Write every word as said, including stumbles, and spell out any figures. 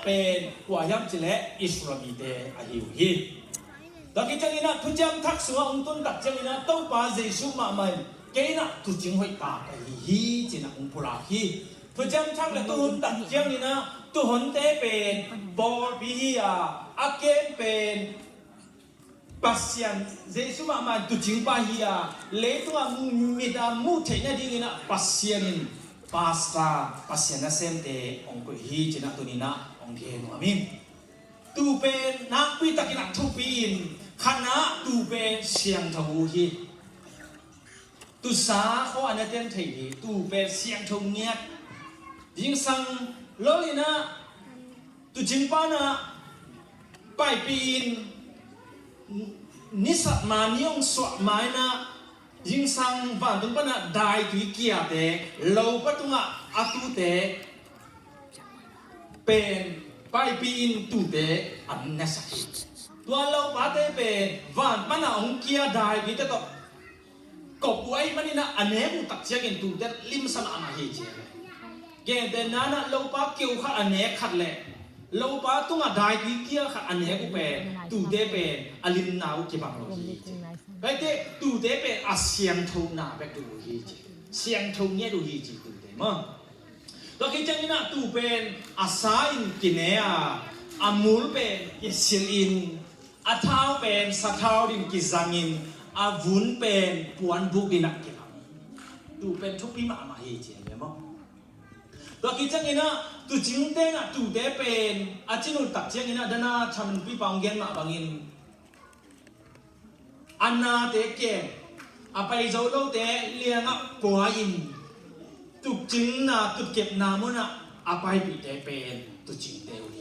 pen kua hiam cih leh Israel mite ahi uh hi. Tua khit ciangin ah Thuciam Thak sungah hong tun tak ciangin ah Topa Jesuh mahmah in kei in ah tuucing hoih pa ka hi hi ci-in ah hong pulak hi. Thuciam Thak le tuhun tak ciangin ah tuhunte pen pawlpi hi a, a kem pen Pasian, Jesuh mahmah in tuucing pa hi a, leitungah mit a muh theih nadingin ah Pasian in pastor, Pasian nasemte hong koih hi ci-in ah tuni-in ah hong gen nuam ing. Tuu pen nakpi takin ah thupi in, khatna tuu pen siangtho uh hi. Tuusa khawng a na teng thei hi, tuu pen siangtho ngiat. Zingsang lo in ah tuucing pa in ah paipih in, ni sat ma, ni hong suah ma in ah zingsang vantung pan ah daitui kiate lopa tungah a tuute pen paipih in tuute an na sak hi. Tua lopate pen van pan ah hong kia daituite tawh kop uh ahih manin ah a nek uh tak ciangin tuute limsa mahmah hi ci. Gentehna in ah lopa keu khat a nek khat le lopa tungah daitui kia khat a nek uh pen tuute pen a limna uh kibang lo hi ci. Tua ahih teh tuute pen a siangthona bek uh hi ci. Siangtho ngiat uh hi ci tuute maw. Tua khit ciangin ah tuu pen a sa in kine a, a mul pen kisil in, a thau pen sathau din kizang in, a vun pen puanbuk din ah kilam. Tuu pen thupi mahmah hi ci hi maw. Tua khit ciangin ah tuucingte in ah tuute pen a cin uh tak ciangin ah dana thamanpi pa hong gen mah bangin a nate kem, a pai zo lote liangah pua in, tuucingna, tuutkepna munah a paipihte pen tuucingte uh